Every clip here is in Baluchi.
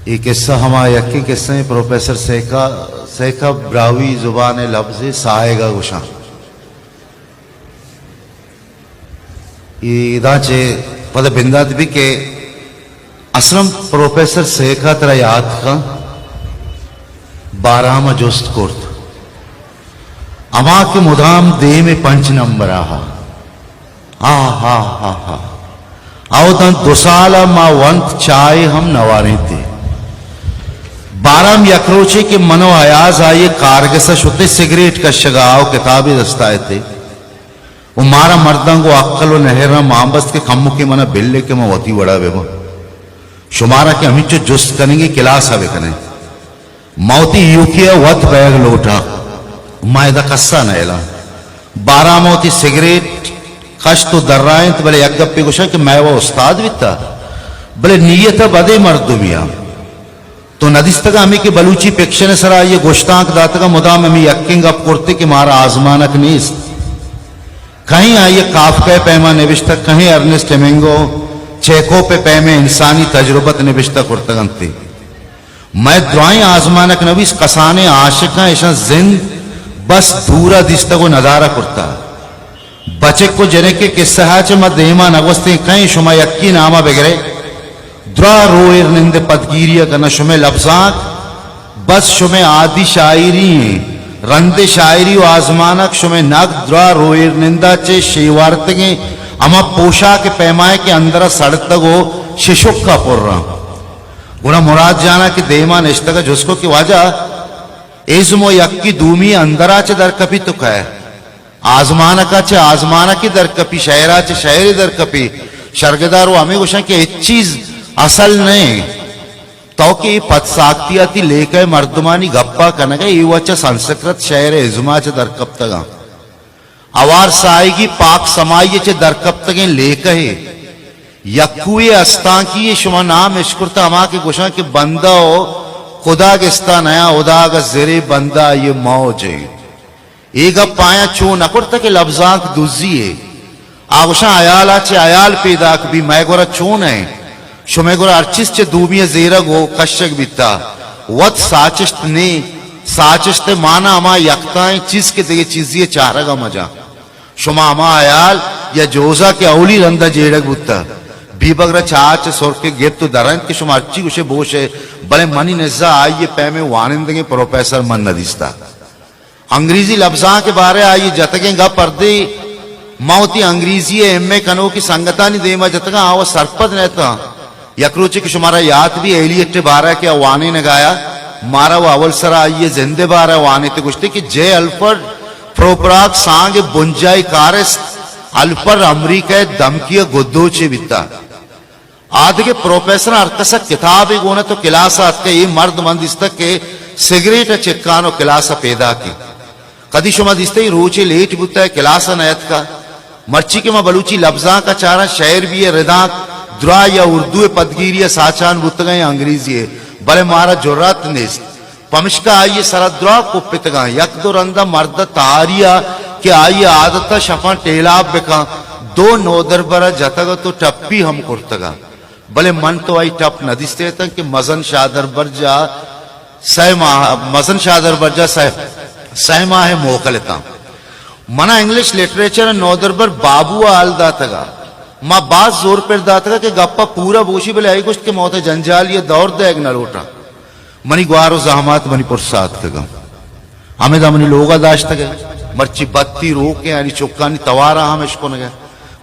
اے قصہ ہما یکیں قصہ ایں، پروفیسر سیکا، سیکا براہوئی زبان ءِ لبزے ساہگ ءَ گوشاں۔ اے ادا چہ پد بندات بی کہ اسلم پروفیسر سیکا ترا یات کن، بارام ءَ جست کرت۔ ہما کہ مدام دیم ءَ پنچ نمبر ءَ ہا۔ ہا، ہا، ہا، ہا۔ او داں دو سال ءَ ما ونت چائے ہم نہ وارینتے۔ بارام یک روچے کہ من و ایاز آئی کارگس ءَ شتے سگریٹ کشگ ءَ او کتابے دست ءَ اتے۔ و مارا مرداں گوں عقل و نہراں مان بست کہ کمکے منا بلے کہ من وتی وڑا بہ باں۔ شمارا کہ ہمینچو جست کنگی کلاس ءَ بکنیں۔ ما وتی ایوکی ءَ وت بئیگ لوٹاں۔ ما ادا کسا نئیلاں۔ بارام ءَ وتی سگریٹ کشت و درائینت، بلے یک گپے گوشاں کہ مئے و استاد بیتا، بلے نیت ءَ بدیں مردمے آں۔ تو ندیستگا ہمے کہ بلوچی فکشن ءِ سرا آئی ءَ گوشتانک داتگا، مدام ہمے یکیں گپ کرتے کہ مارا آزمانک نیست۔ کہیں آئی ءَ کافکا ءِ پیما نبشتہ، کہیں ارنسٹ ہیمنگو، چیکوپ ءِ پیما انسانی تجربت نبشتہ کرتگ انت۔ مئے درائیں آزمانک نویس کسانیں عاشقاں، اشاں زند بس دورا دیستگ و ندارہ کرتہ۔ بچک و جنک ءِ قصہ ءَ چہ ما دیما نگوستیں، کئیں شما یکی نام ءَ بگرے، دراہ روئیر نند ءِ پدگیری ءَ کناں۔ شمئے لبزانک بس شمئے عادی شاعری ایں، رند ءِ شاعری و آزمانک شمئے نگد دراہ روئیر نند ءَ چہ شیوارتگیں ہما پوشاک ءِ پیما ایں کہ اندر ءَ سڑتگ و ششک ءَ پر آں۔ گڑا مراد جان ءَ کہ دیما نشتگ ءَ جست کو کہ واجہ، ازم و یکی دومی اندر ءَ چہ درکپی تو کئے؟ آزمانک ءَ چہ آزمانکے درکپی، شئیر ءَ چہ شئیرے درکپی۔ شرگدار و ہمے گوشاں کہ ہچ چیز اصل نہ ایں۔ تو کہ اے پدساہگتیاتی لیکہ ءِ مردمانی گپ ءَ کنگ ءَ ئے، اے وت چہ سنسکرت شئیر ءِ ازم ءَ چہ درکپتگاں۔ ہوار ساہگی پاک سمائی ءَ چہ درکپتگیں لیکہے۔ یکوئے استانکی ءَ شما نام اشکرتہ، ہما کہ گوشاں کہ بندہ و خدا گستا نیاں، خدا گس زرے بندہ آئی ءِ موج ایں۔ اے گپ آیاں چو نہ کرتہ کہ لبزانک دزی یے۔ آ گوشاں ہیال ءَ چہ ہیال پیداک بی، مئے گورا چون ایں؟ شمئے گورا ہر چیز چہ دومی ءَ زیرگ و کشگ بیتہ۔ وت ساچشت نے، ساچشت ءِ مانا ہما یکتائیں چیز کہ دگہ چیزی ءِ چارگ ءَ مجاں۔ شما ہما ہیال یا جوزہ کہ اولی رند ءَ جیڑگ بوتہ، بیبگر ءَ چاچ ءِ سرکے گپت و درائینت کہ شما ہرچی گوشے بوشے، بلے منی نزا آئی ءِ پیمیں وانندگیں پروفیسر من نہ دیستہ۔ انگریزی لبزانک ءِ بارہ ءَ آئی ءِ جتگیں گپ ہردے من وتی انگریزی ءِ ایم اے کنوکیں سنگتانی دیم ءَ جتگاں، آ وت سرپد نہ اتاں۔ یک روچے کہ شمارا یات بی، ایلیٹ ءِ بارہ ءَ کہ آ وانینگ ءَ آیا، مارا و اول سرا آئی ءِ زند ءِ بارہ ءَ وانینت ءُ گوشتے کہ جے الفرڈ پروپراگ سانگ ءِ بنجاہی کارست الفرڈ امریکہ ءِ دمکی ءِ گدوچے بیتا۔ آ دگہ پروفیسراں ہر کس ءَ کتابے گون ات ءُ کلاس ءَ اتکہ، اے مرد من دیستگ کہ سگریٹ ءَ چکان ءُ کلاس ءَ پیداک انت۔ کدی شما دیستہ اے روچے لیٹ بوتہ، کلاس ءَ نہ اتکہ؟ مرچی کہ ما بلوچی لبزانک ءَ چاراں، شئیر بی ءِ ردانک دراہ یا اردو ءِ پدگیری ءَ ساچان بوتگاں یا انگریزی ءِ، بلے مارا جرات نیست۔ پمشکا آئی ءِ سرا دراہ کپتگاں۔ یک دو رندا مرد ءَ تہاری ءَ کہ آئی ءِ عادت ءَ شپاں ٹیلاب بکن، دو نودربر ءَ جتگ ات ءُ ٹپی ہم کرتگ ات۔ بلے من تو آئی ٹپ نہ دیستہ اتاں کہ مزن شادربرجاہ سئے ماہ، مزن شادربرجاہ سئے، سئے ماہ ءِ موکل اتاں۔ منا انگلش لٹریچر ءِ نودربر بابو ءَ ہال داتگ ات۔ ما باز زور پر داتگ ات کہ گپ ءَ پورا بوشی، بلے آئی گوشت کہ من وت ءَ جنجالی ءَ دور دئیگ نہ لوٹاں۔ منی گوار ءُ زحمات منی پرس ءَ اتکگ انت۔ ہمدا منی لوگ ءَ داشتگ ءَ، مرچی بتی روک ءَ آنی چکانی توار ءَ ہم اشکنگ ءَ۔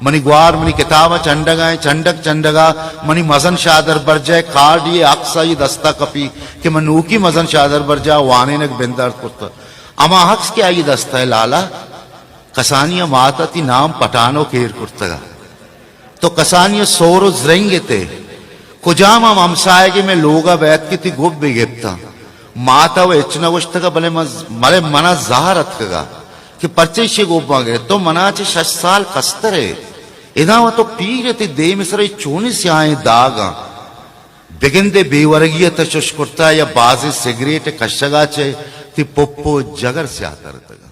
منی گوار منی کتاب ءَ چنڈگ ءَ، چنڈگ چنڈگ ءَ منی مزن شادربرجاہ ءِ کارڈے ءِ عکس آئی ءِ دست ءَ کپی کہ من نوکی مزن شادربرجاہ ءَ وانینگ بندات کرتہ۔ ہما عکس کہ آئی ءِ دست ءَ، لالا، کسانی ءَ مات ءَ تئی نام پٹانک ایر کرتگ ات۔ تو کسانی ءَ سور ءُ زرنگ ات ئے۔ کجام ہم ہمساہگے مئے لوگ ءَ بئیت کہ تئی گپ بہ گپتاں۔ مات ءَ وَ ہچ نہ گوشتگ ات، بلے من، بلے من ءَ زہر اتکگ ات کہ پرچہ ایشی ءِ گپاں گرئے۔ تو من ءَ چہ شش سال کستر ئے۔ ادا وَ تو پیر ئے، تئی دیم ءِ سرا اے چونیں سیاہیں داگ آں۔ بگندئے بے ورگی ءَ تہ شش کرتہ یا بازیں سگریٹ ءِ کشگ ءَ چہ تئی پپ ءُ جگر سیاہ تر اتگ۔